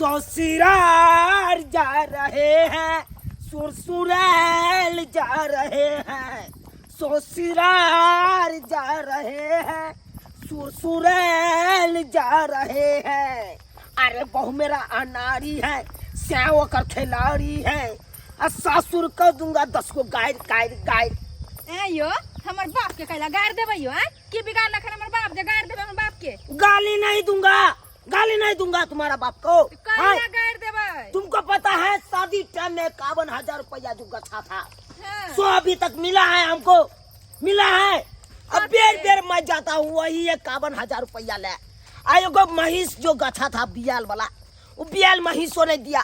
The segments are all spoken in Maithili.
ससुराल जा रहे हैं, ससुराल जा रहे हैं, ससुराल जा रहे हैं, ससुराल जा रहे हैं। अरे बहु मेरा अनाड़ी है, सैव कर खिलाड़ी है, आ सासुर कर दूंगा 10 को गाय गाय गाय। ए यो हमर बाप के कैला गार देबै यो? आय की बिगाड़ लखन हमर बाप के? गार देबै हमर बाप के? गाली नहीं दूंगा, गाली नहीं दूंगा तुम्हारा बाप को। कैला हाँ, गार देबै? तुमको पता है शादी टाइम में 51,000 रुपया जो गछा था, हाँ। सो अभी तक मिला है हमको? मिला है? अब बेर बेर मैं जाता हूँ वही 51,000 रुपया ले आयो गो। महिष जो गछा था बियाल वाला, वो बियाल महिषो नहीं दिया।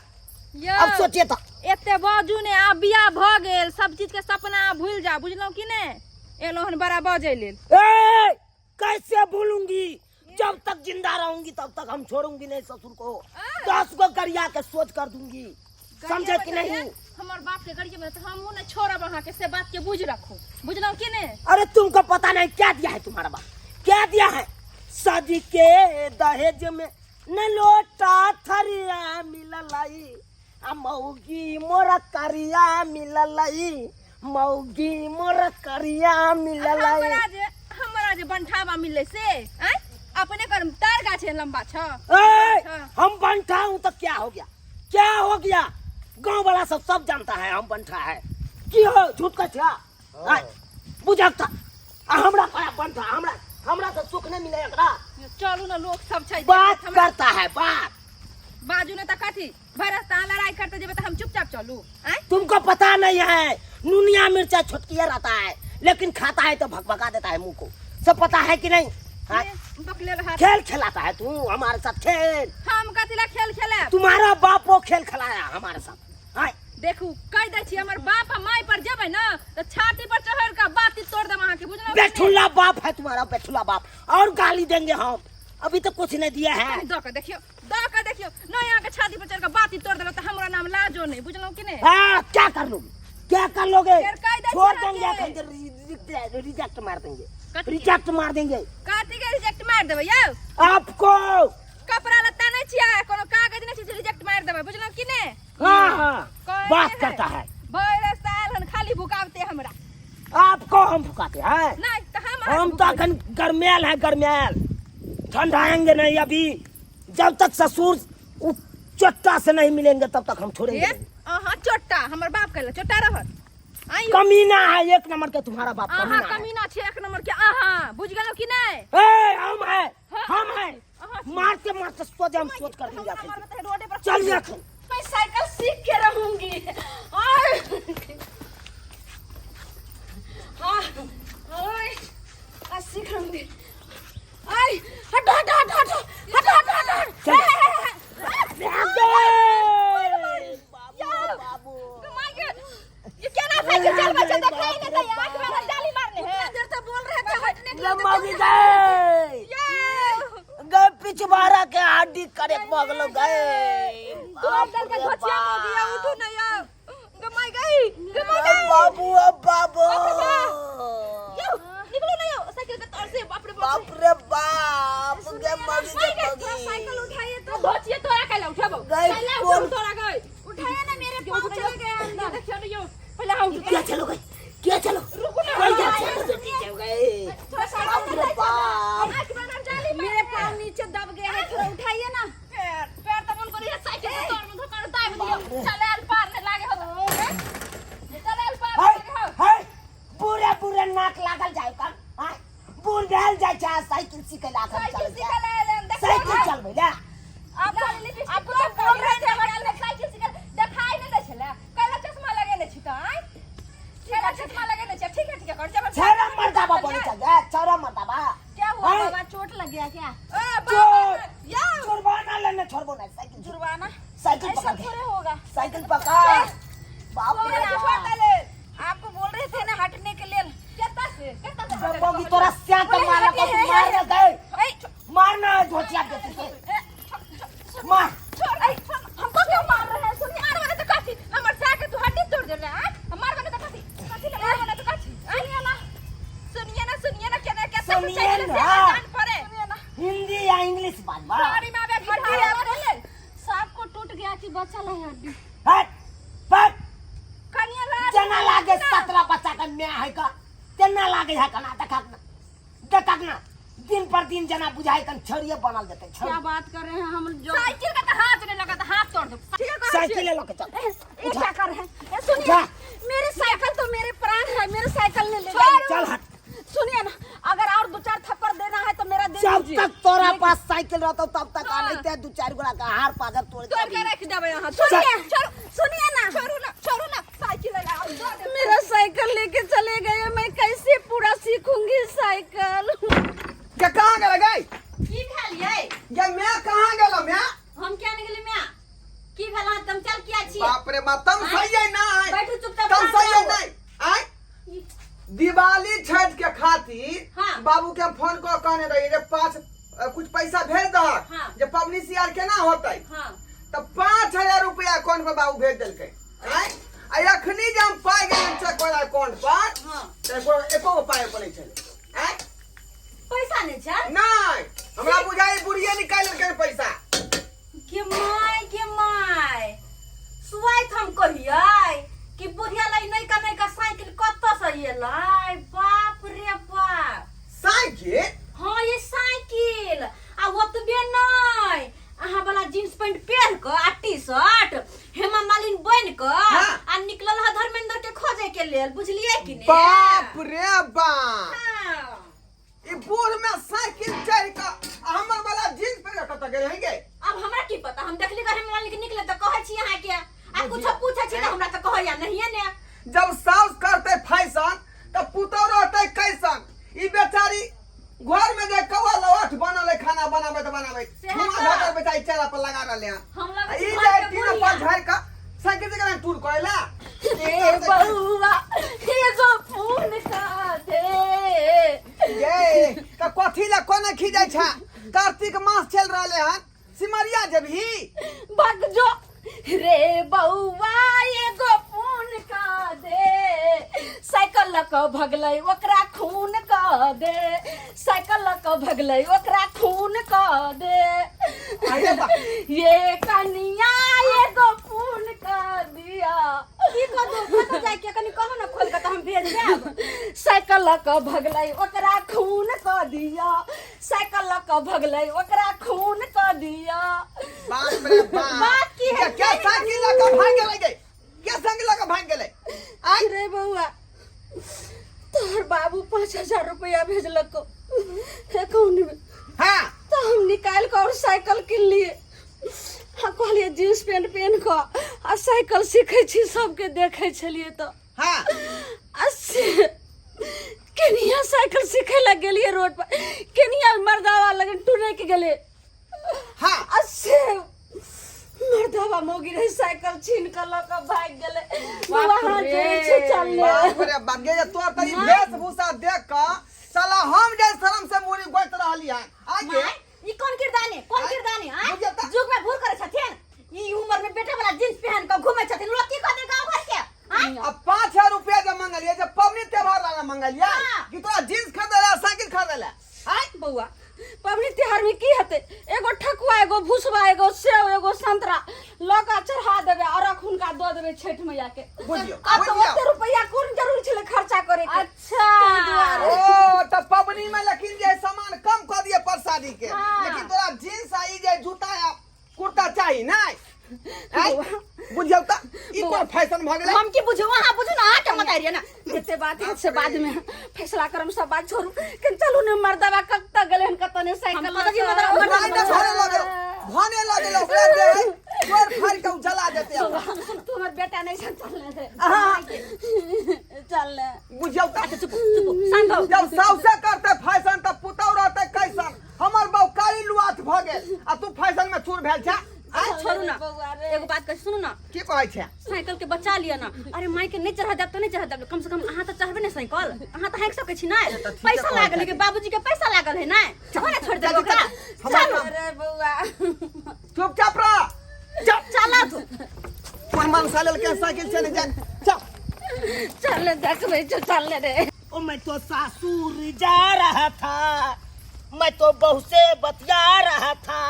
यो, अब सोचिए तो। एते बाजू ने, आब बियाह भऽ गेल, सब चीज के सपना आब भूलि जा, बुझलहुँ कि ने? एलहुँ हन बड़ा बजै लेल। ए, कैसे भूलूंगी? जब तक जिंदा रहूंगी तब तक हम छोड़ूंगी नहीं ससुर को। 10 को गरिया के सोच कर दूंगी, समझे कि नहीं? हमर बाप के गरिए में तऽ हमहूँ ने छोड़ब अहाँके, से बात के बुझि रखू, बुझलहुँ कि ने? अरे तुमको पता नहीं क्या दिया है तुम्हारा बाप, क्या दिया है। शादी के दहेज में न लोटा थरिया मिललई, आ मौगी मोरा करिया मिललई, मौगी मोरा करिया मिललई। हमरा जे बनठावा मिललै से आँय अपने कर तार गाछ एहन लम्बा छ। ए, हम बनठा हूँ तो क्या हो गया, क्या हो गया? गांव वाला सब सब जानता है हम बनठा है। की हो झूठ का छा बुझक था। आ हमरा बड़ा बनठा, हमरा हमरा तो सुख नहीं मिले एकरा। चलू ने, लोक सब छै। बात करता है बात। बाजू ने तऽ कथी भरि रास्ता लड़ाई करते जेबै तऽ हम चुपचाप चलू आँय? तुमको पता नहीं है, नुनिया मिर्चा छोटकिया रहता है लेकिन खाता है तो भकभका देता है मुंह को। सब पता है कि नहीं? हाँ? बकले हाथ। खेल खिलाता है तू हमारे साथ खेल। हम कथी ला खेल खेलब? तुम्हारा बाप वो खेल खिलाया हमारे साथ, हाँ? देखू, कहि दै छी, हमर बाप आ माय पर जेबै ने तऽ छाती पर चढ़ि कऽ बाती तोड़ देब अहाँके, बुझलहुँ कि नहि? बेठुल्ला बाप है तुम्हारा, बेठुल्ला बाप। और गाली देंगे हम, अभी तो कुछ नहीं दिया है। दऽ कऽ देखियौ, दऽ कऽ देखियौ। नहि अहाँके छाती पर चढ़ि कऽ बाती तोड़ देलहुँ तऽ हमरा नाम लाजो नहि, बुझलहुँ कि नहि? हाँ, क्या कर लोगे, क्या कर लोगे? फिर कह दे छोड़ छियै देंगे। अहाँके। अखन रिजेक्ट मार देंगे। कथी? रिजेक्ट मार देंगे। कथी के रिजेक्ट मारि देबै यौ? आपको। कपड़ा लत्ता नहि छियै, कोनो कागज नहि छै जे रिजेक्ट मारि देबै, बुझलहुँ कि नहि? हाँ हाँ। कहै बात है। करता है। भरि रास्ता आयल हन खाली भुकाबते हमरा। आपको हम फुकाते हैं? नहि तऽ हम अहाँके हम तो भुकाबै। अखन गरमेल है, गरमेल, ठंडाएंगे नहीं अभी। जब तक ससुर उ चट्टा से नहीं मिलेंगे तब तक हम छोड़ेंगे ए, नहीं। अहाँ चोट्टा, हमर बाप कहले चोट्टा रहत आइयो। कमीना है एक नंबर के तुम्हारा बाप। अहाँ कमीना है। कमीना छै एक नंबर के अहाँ, बुझि गेलहुँ कि नहि? ए, हम है। हाँ, हम है। अहाँ छी। मारते मारते सोच हम सोच कर देंगे हमरा अखन। मारबै तऽ रोडे पर। चलिए अखन। मैं साइकिल सीख के रहूंगी। आय हाँ, ओए, आज सीख रहूंगी। आय हटो हटो हटो हटो हटो हटो हटो। चल। बाबू बाबू ये क्या ना साइकिल चलबै छै, देखाई नहीं दै, आंख में जाली मारने है। इतना देर से बोल रहे थे हटने के लिए। मगी गए। ये गए, पिछवाड़ा के हड्डी करे बगलो गए। तोड़ दल के घोचिया हो गया। उठो ना यार, गमाई गई, गमाई गई। बाबू, अब बाबू। यो निकलो ना यो साइकिल के तोड़ से, बाप रे बाप। बाप रे बाप, गे मगी माई गे गई, थोड़ा मगी। साइकिल उठाइए तो। घोचिए तोरा कैला उठाबो? गई। कैला कौन? उठाबो तोरा? गई, उठाइए ना, मेरे पाँव चले गए अंदर। देखियो ना यो, पहले हम क्या चलो गए, क्या चलो? रुको ना। कोई क्या चलो बेटी, चल गए। थोड़ा साइकिल बाप रे बाप। आंख में ना जाली, मेरे पाँव नीचे दब गए हैं, थोड़ा उठाइए ना। पैर पैर तो मन करी है साइकिल के तोड़ में धोकर दाब दियो। चले आल पार ने लागे हो, चले आल पार है लागे हो। है, बुरे बुरे नाक लागल जाय कर। हां, बुर भेल जाय छै। साइकिल सीखे ला साइकिल चल। सीखे ले आएल हन, देखियो साइकिल ना। चलबै ला। आप आप तो बोल रहे थे हटने, साइकिल सीखे देखाई नहीं दै छले, कैला चश्मा लगेने छी त आय? कैला चश्मा लगेने छी? ठीक है, ठीक है, कर जब। छौरा मर्दाबा बोले छ गे, छौरा मर्दाबा। क्या हुआ? हैं? बाबा, चोट लग गया क्या? ए चोट। बाबा या जुर्माना लेने छोड़बो नहीं साइकिल। जुर्माना? साइकिल ऐसा पकड़ के। थोड़े होगा। साइकिल पकड़, बाप रे बाप। आपको बोल रहे थे ना हटने के लिए। कितना से कितना से जब मौगी तोरा स्या के मारला को मार ना गए, मारना है झोटिया बेटी के, मार। छोड़, ऐ, हमको क्यों मार रहे हैं? सुनिए, मार वाले तो काफी हमर जाके तू हड्डी तोड़ देले। आ मार वाले तो काफी काफी मार वाले तो काफी। सुनिए ना, सुनिए ना, सुनिए ना, केना केना सुनिए ना। जान पड़े। हिंदी या इंग्लिश बात बा। गाड़ी में आवे हड्डी। सांप को बचल है हड्डी। हट हट। कनिया ला। जेना लागे 17 बच्चा के माय है का तेना लागे है कना, देखक ना, देखक ना, दिन पर दिन जेना बुझाइ कन छड़िए बनल जेतै छड़ी। क्या बात कर रहे हैं हम जो साइकिल का तो हाथ नहीं लगा, हाथ तोड़ दो। ठीक है, साइकिल ले के चल। ए, ये क्या कर रहे हैं? ए, सुनिए, उठा। मेरी साइकिल तो मेरे प्राण है, मेरे साइकिल नहीं ले छोड़। जाइए। चल हट। सुनिए ना, अगर और दो चार थप्पड़ देना है तो मेरा दे जब दीजिए। तक तोरा पास साइकिल रहतो तब तक हाँ। आनते दू चार गोला का हार पाजर तोड़ तोड़ के रख देबै अहाँ। सुनिए, सुनिए ना, छोड़ू ना, छोड़ू ना, साइकिल ले आओ, दो दे। मेरा साइकिल लेके चले गए, मैं कैसे पूरा सीखूंगी साइकिल? के कहाँ गेल गई? की भेल यै? गे मैं कहाँ गेल मैं? हम क्या निकली म्या? की भेल अहाँ तम चल किया छी? बाप रे बाप, तम सही है ना? बैठू चुपचाप। तम सही है रहो। नहीं आय? दिवाली छठ के खातिर हाँ। बाबू के हम फोन कऽ कहने रहिए जे पाँच कुछ पैसा भेज दहक हाँ। जे पबनी सियार केना होतै। हाँ। तऽ 5000 रुपया अकाउंट पर बाबू भेज देलकै। आय आ अखनी जे हम पाइ गेल चेक करै अकाउंट पर हाँ। तऽ एको एको गो पाइ पर नहि छलै। आय पैसा नहीं छै? नहि, हमरा बुझाइ बुढ़िए निकालि लेलकै पैसा। के my, के my, सुआइत हम कहियै कि बुढ़िया लै नैका नैका साइकिल कतऽ से एलै? बाप रे बाप। साइकिल? हाँ, ये साइकिल आ ओतबे नहि, अहाँ वाला जींस पैंट पहिर कऽ आ टी शर्ट हेमा मालिन बनि कऽ हाँ। आ निकलल है धर्मेंद्र के खोजे के लेल, बुझलियै कि ने? बाप रे बाप। हाँ। ई बूढ़ में साइकिल चढ़ के आ हमर वाला जींस पहिर के कतऽ गेल हेंगे? अब हमरा की पता, हम देखली कहे हेमा मालिन के निकले तऽ कहै छी अहाँ के आ कुछो पूछै छी तऽ हमरा तऽ कहैया नहिये ने। जब साउस करते फैशन तऽ पुतोह रहते कैसन? ई बेचारी घर में जे कौआ लवाठ बनल है खाना बनाबैत बनाबैत सेहे धुआं तऽ। धकर बेचारी चेहरा पर लगा रहले हन। हम लगै आ छी ई घर जे के तीनों बुढ़िया। पर झाड़ि के साइकिल से केना टूर करेला? ए बउआ, हे जो फोन का दे। ये तऽ कथी ला कोना खीजै छै? कार्तिक मास चलि रहले हन, सिमरिया जेबही? भग जो रे बउआ, एगो फोन का दे। साइकिल लऽ कऽ भगलै ओकरा खून कऽ दे, साइकिल लऽ कऽ भगलै ओकरा खून कऽ दे। अरे बा। ये कनिया एगो खून कऽ दिया। की कऽ दू? कतऽ जाय के कनि कहू ने खोल के तऽ हम भेज देब। साइकिल लऽ कऽ भगलै ओकरा खून कऽ दिया, साइकिल लऽ कऽ भगलै ओकरा खून कऽ दिया। बाप रे बाप। बात की है? क्या साइकिल लऽ कऽ भागि गेलै गे? क्या साइकिल लऽ कऽ भागि गेलै? आँय? रे बउआ, तोहर बाबू 5000 रुपया भेजलको अकाउंट में। हाँ। तो हम निकाल के और साइकिल किन लिए। हाँ, कहलिए जींस पैंट पहन कऽ आ साइकिल सीखै छी, सबके देखै छलियै तऽ। हाँ। आ से केनिया साइकिल सीखे लग गेलियै रोड पर, केनिया मर्दावा लगन टुनैक गेलै। हाँ। आ से मर्दावा मौगी रहे, साइकिल छीन कऽ लऽ कऽ भागि गेलै। वहाँ रे। जे छै चलले। बाप रे बाप, गे तोर तऽ ई वेशभूषा देख कऽ साला हम जे शरम से मुड़ी गोइत रहली हन। आगे माय, ई कोन किरदानी, कोन किरदानी? आँय? बुझियौ तऽ। जुग में भूर करै छथिन, ई उम्र में बेटा वाला जींस पहन के घूमै छथिन, लोग की कहतै गांव घर के? आँय? अब 5000 रुपया जे मंगलियै जे पबनी त्योहार ला मंगलियै हाँ। कि तोरा जींस खरीदै ला साइकिल खरीदै ला? आँय? बौआ, पबनी त्योहार में की हेतै? एगो ठकुआ, एगो भुसबा, एगो सेव, एगो संतरा लऽ कऽ चढ़ा देबै और हुनका दऽ देबै छठि मैया के। बुझियौ, आब तऽ बुझियौ। ओते रुपैआ कोन जरूरी छलै खर्चा करे के? अच्छा। ताहि दुआरे। ओ तऽ पबनी में लेकिन जे सामान कम कऽ दिए प्रसादी के, हाँ। लेकिन तोरा जींस आ ई जे जूता आ कुर्ता चाही नहि? आँय? बुझियौ तऽ ई कोन फैशन भऽ गेलै? हम की बुझू, अहाँ बुझू ना, अहाँ के मत आइए ना। जते बात है से बाद में फैसला करम, सब बात छोड़ू, लेकिन चलू ने, मर्दवा कब तक गेलै हन कतऽ ने साइकिल हम कतऽ जी लऽ कऽ। मर्दवा- नहि नहि भने लगल, भने लगल ओकरा जे है, तोड़ फाड़ के जला देते अब। तू हमर बेटा नहीं छन, चल ले रे। अहाँ चल ले। बुझियौ तऽ। चुप चुप, शांत हो। जब साउसे करते फैशन तऽ पुतौह रहते कैसन? हमर बहू कारी लुआत भऽ गेल आ तू फैशन में चूर भेल छे। आँय? छोड़ू ना, बौआ रे। एगो बात कही, सुनू ना। की कहै छै? साइकिल के बचा लिअ ना। अरे माय के नहीं चढ़ा देब तऽ नहीं चढ़ा देब, कम से कम अहाँ तऽ चढ़बे ने साइकिल, अहाँ तऽ हाँकि सकै छी ने। तऽ ठीके पैसा कहै लागल है छथिन। कि बाबूजी के पैसा लागल है ने, भने छोड़ देब ओकरा। हमरा चलू। अरे बौआ, चुपचाप रह, चल। चला तू। कोन मनसा लेलकै साइकिल? चले जा, चल। चल ले, देखबै छौ, चल ले रे। ओ मैं तो सासुर जा रहा था, मैं तो बहू से बतिया रहा था।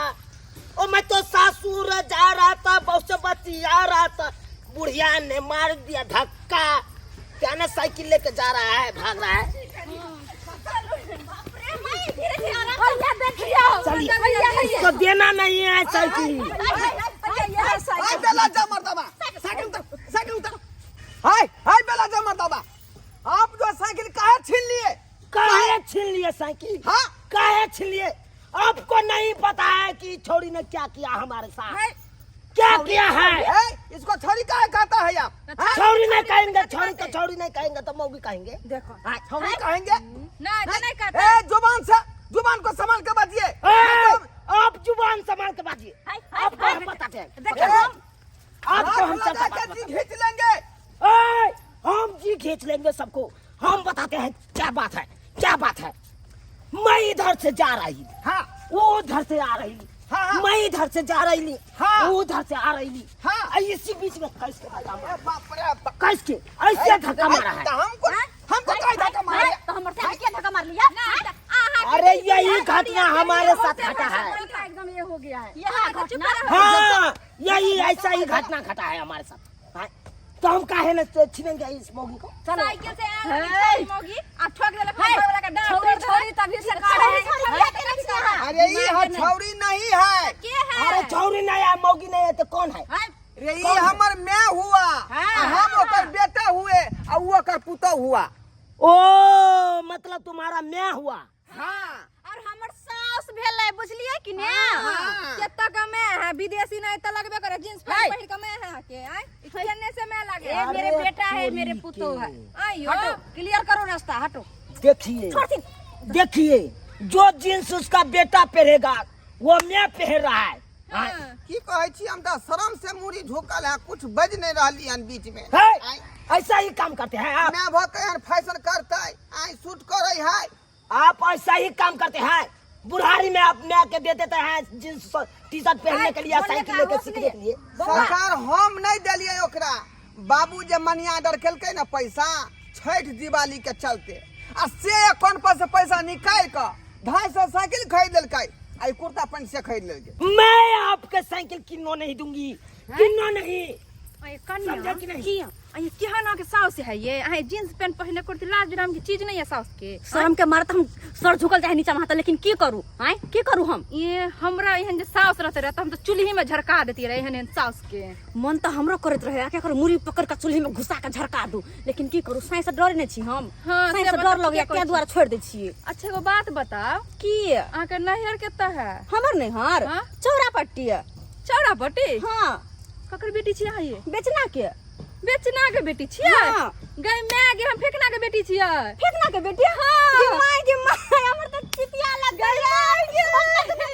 ओ मैं तो सासुर जा रहा था, बहू से बतिया बतिया रहा था, बुढ़िया ने मार दिया धक्का। क्या ना साइकिल लेके जा रहा है, भाग रहा है। चलिए, इसको देना नहीं है साइकिल। हाय बेला जा मर्दाबा, साइकिल उतर, साइकिल उतर। हाय हाय बेला जा मर्दाबा, आप जो साइकिल काहे छीन लिए? काहे छीन लिए साइकिल? हाँ। काहे छीन लिए? आपको नहीं पता है कि छोरी ने क्या किया हमारे साथ, क्या किया है? ए, इसको छोरी काहे कहता है आप? हाँ? छोरी नहीं कहेंगे, छोरी को छोरी नहीं कहेंगे तो मौगी कहेंगे। देखो। हाँ। छोरी कहेंगे? ना तो नहीं कहता। ए, जुबान से, जुबान को संभाल के बाजिए। ए, आप जुबान संभाल के बाजिए, आपको हम बताते हैं। देखो हम आपको हम हाथ सब लगा के जी खींच लेंगे। ए, हम जी खींच लेंगे सबको, हम बताते हैं क्या बात है, क्या बात है। मैं इधर से जा रही, हाँ, वो उधर से आ रही, हाँ, हाँ। मैं इधर से जा रही, हाँ। वो उधर से आ रही, हाँ। आ, इसी बीच में कैसे धक्का मारा? ए, बाप रे बाप। कैस के ऐसे धक्का मारा है। तो हमको हमको काहे धक्का मारा है? तो हमर से के धक्का मार लिया? अरे यही घटना हमारे साथ घटा है। एकदम ये हो गया है। यह घटना। हाँ, यही ऐसा ही घटना घटा है हमारे साथ। हाँ, तो हम काहे न छीनेंगे इस मौगी को? साइकिल से आ रही मौगी आ ठोक देलक है। वाला का डांट छोरी तोड़ देलक। छोरी तभी से कह रहे हैं। अरे ये हथौड़ी नहीं है। के है? अरे छौरी नहीं है, मौगी नहीं है तो कौन है? रे ये हमर मैं हुआ, आ हम ओकर बेटा हुए आ ऊ ओकर पुतोह हुआ। ओ मतलब तुम्हारा मैं हुआ। हाँ। और हमर सास भेलै, बुझलिए कि ने? हाँ। केतना का मैं है विदेशी नहीं त लगबे करे, जींस पैंट पहिर के मैं है के आय केने से मैं लागे। ए, मेरे अरे बेटा है, मेरे तोरी पुतोह है। के। आइयो हटो, क्लियर करो रास्ता, हटो। देखिए देखिए, जो जींस उसका बेटा पहनेगा वो मैं पहन रहा है। हाँ। की कहै छी, हम तऽ शरम से मूड़ी झुकल है, कुछ बज नहीं रहली हन बीच में। है, आय, ऐसा ही काम करते हैं आप। मैं भऽ के एहन फैशन करतै, आय सूट करै है। आप ऐसा ही काम करते हैं, बुढ़ारी में आप मैं के दे देते हैं जींस टी शर्ट पहनने के लिए, बोलने साइकिल का लेके होश सीखने नहीं। के लिए। सरकार हम नहीं देलियै ओकरा, बाबू जे मनी ऑर्डर केलकै ने पैसा छठ दिवाली के चलते, आ से अकाउंट पर से पैसा निकालि कऽ 250 साइकिल खरीद लेलकै, आ ई कुर्ता पैंट से खरीद लेलकै। मैं आपके साइकिल किन्नो नहीं दूंगी, किन्नो नहीं। अरे कन्या, समझा कि नहीं? की अरे केहन अहाँके साउस है ये? अहाँ जींस पैंट पहिरने कुर्ती लाज नाम के चीज नहीं है साउस के। शर्म के मारे त हम सर झुकल जाए नीचा में, लेकिन की करू आय, की करू हम? ये हमरा एहन जे साउस रहते रहे त हम त चूल्ही में झरका देती रहे एहन एहन साउस के। मन त हमरो करैत रहे आ क्या करू, मुड़ी पकड़ के चूल्ही में घुसा के झरका दू, लेकिन की करू, साँइ से डरे नहि छी हम। हाँ, साँइ से से बात डर तऽ लगैया, ठीके तें कहै दुआरे छोड़ि दै छियै। अच्छा एगो बात बताउ। की? अहाँके नैहर कतऽ है? हमर नैहर हाँ? चौरापट्टी है। चौरापट्टी? हाँ। ककर बेटी छी अहाँ ये? बेचना के। बेचना के बेटी छियै? हाँ। गई मैं गे, हम फेकना के बेटी छियै। फेकना के बेटी? हाँ। गे my, गे my, हमर तऽ चितिया लग गेल।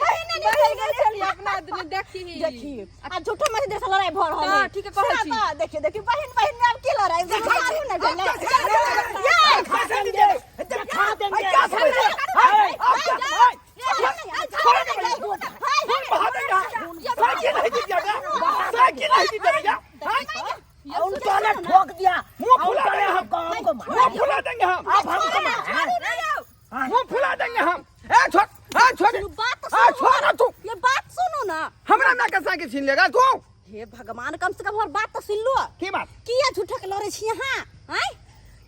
बहिने नहीं भेल गेल चलिए अपना आदमी देखी। देखी आ झूठो में देर से लड़ाई भर रहल हाँ, है। ठीके कहै सुना छी। तऽ, देखियो देखियो, बहिन बहिन में आब की लड़ाई मारू ने भेलै। दिखा देंगे, दिखा देंगे। क्या समझ रहे हो? है, आप क्या हाय, साइकिल नहीं दीजिए साइकिल नहीं दीजिए भैया। उनको ने ठोक दिया, मुंह फुला उनको ने देंगे हम। हमको हमको मारा। मुंह फुला देंगे हम। आप हमको मारा। मुंह फुला देंगे हम। ए छोड़, ए छोड़, बात तो ए सुनो। छोड़ ना तू। ये बात सुनो ना। हमरा माय के साइकिल छीन लेगा तू? हे भगवान, कम से कम हमर बात तो सुन लो। की बात? किया झूठा के लड़े छी अहाँ? आँय?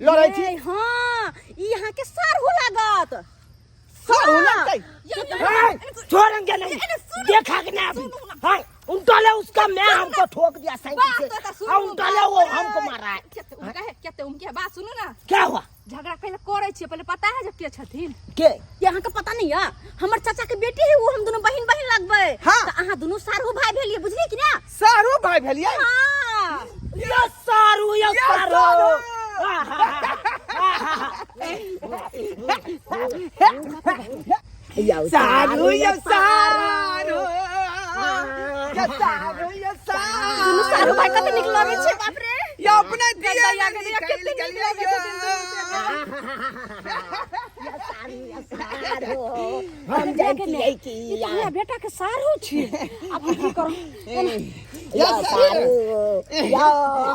लड़ै छी? ए, हाँ, ई अहाँ के सार हो लागत। सार हो लगतै? है, छोड़ेंगे नहीं, देखा कि नहीं अभी। हाँ, उनका ले उसका मैं हमको ठोक दिया साइकिल बात तो से, सुनू, और उनका ले वो हमको मारा है। क्या ते उनका है, क्या ते उनके है? बात सुनू ना। क्या हुआ? झगड़ा पहले करै छियै, पहले पता है जब के छथिन। के? ये अहाँ के पता नहीं है, हमर चाचा के बेटी है वो, हम दोनों बहिन बहिन लगबै। हाँ। तऽ अहाँ दोनों सारू भाई भेलिए, बुझलिए कि ना? सारू भाई भेलिए? हाँ। ये सारू, ये ये सारू। सारू। यो सारू यो सारू, ये सारू यो सारू। दुनू सारू भाई कते नीक लगै छै, बाप रे। ये अपने दिए गंदा में ये निकल कते नीक गेलियै लगै छथिन दुनू ये सारू, ये सारू। हम जानती कि ई तऽ हमरा बेटा के सारू छी, आब हम की करू? या सारू, या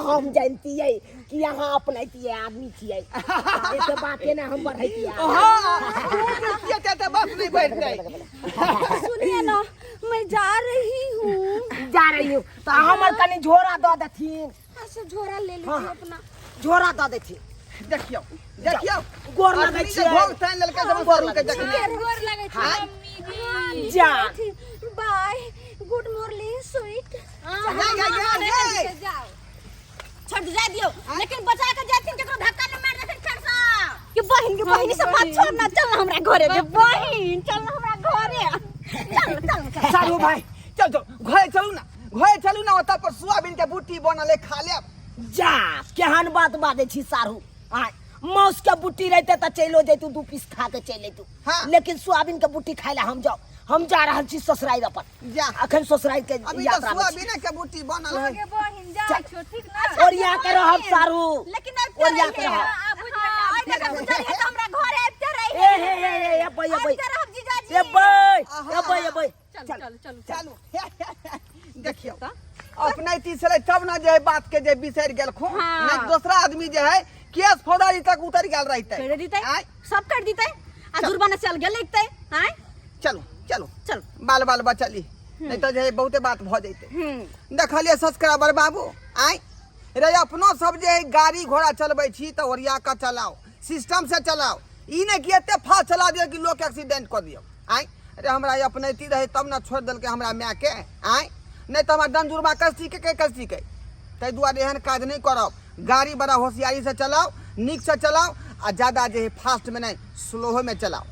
हम जानती है कि यहाँ अपनैती आदमी छियै, एक बाते ना हम बढ़ैती। हाँ, तू बुझतियै तऽ बात नहीं बढ़तै। सुनिए ना, मैं जा रही हूँ। जा रही हूँ तो हमर कनी झोरा दऽ देथिन। अच्छा, झोरा ले लीजिए। हाँ। अपना झोरा दऽ देथिन। देखियौ, देखियौ। गोर लगै अखनी जे छियै। भोग तानि लेलकै जब गोर सरू के लगै देखलियै। छियै, गोर लगै छै हाँ। मम्मी जी। जा। बाय, गुड मॉर्निंग स्वीट। जा, जा, जा, जा। जाओ। छोड़ जाय दियो, लेकिन बचा के जाथिन, केकरो धक्का न मार देथिन फेर से। कि बहिन के बहिनी से मत छोड़ ना, चल ना हमरा घरे रे बहिन, चल ना हमरा घरे, चल चल चल। सारू भाई, चल चल, घरे चलू ना, घरे चलू ना। ओतऽ पर सोयाबीन के बूटी बनल है, खा लेब। जा, केहन बात बाजै छी सारू? आय, माउस के बुट्टी रहते तऽ चलो जैतू, 2 पीस खा के चलि अयतू। हाँ। लेकिन सोयाबीन के बुट्टी खाय ला हम जाओ, हम जा रहल छी ससुरारि अपन। जा। अखन ससुरारि के अभी तऽ यात्रा में छी। सोयाबीन के बूटी बनल है। आगे बहिन, जाइ छो, ठीक ना? ओरिया के रहब सारू। लेकिन आबिते ओरिया के रहिए। रहब। आ, बुझि गेलियै, हाँ, आबि आइ देखा गुजरिए तऽ हमरा घरे आबिते रहिए। ए हे हे हे, ए बै, ए बै। आबिते रहब जीजाजी। ए बै, आहा। ए बै, ए बै। चल चल चल। चलू। देखियौ, अपनैती छलै तब ने जे बात के जे बिसरि गेलखुन। हाँ। नहि दोसरा आदमी जे है केस फौजदारी तक उतरि गेल रहितै। कर दितै। आँय? सब कर दितै आ जुर्माना चल गेल लगतै। आँय? चलू चलू। चल। बाल बाल बचली, नहीं तऽ जे है बहुते बात भऽ जैतै। देखलियै सब्सक्राइबर बाबू, आँय रे, अपनो सब जे है गाड़ी घोड़ा चलबै छी तऽ ओरिया कऽ चलाओ, सिस्टम से चलाओ। ई नहि कि एते फास्ट चला दियौ कि लोक एक्सीडेंट कऽ दियौ। आँय रे, हमरा ई अपनैती रहै तब ने छोड़ि देलकै हमरा मायके। आँय, नहि तऽ हमरा डंजुरबा कस्ती के कस्ती के। ताहि दुआरे एहन काज नहि करब। गाड़ी बड़ा होशियारी से चलाओ, नीक से चलाओ आ ज्यादा जे है फास्ट में नहीं, स्लोहो में चलाओ।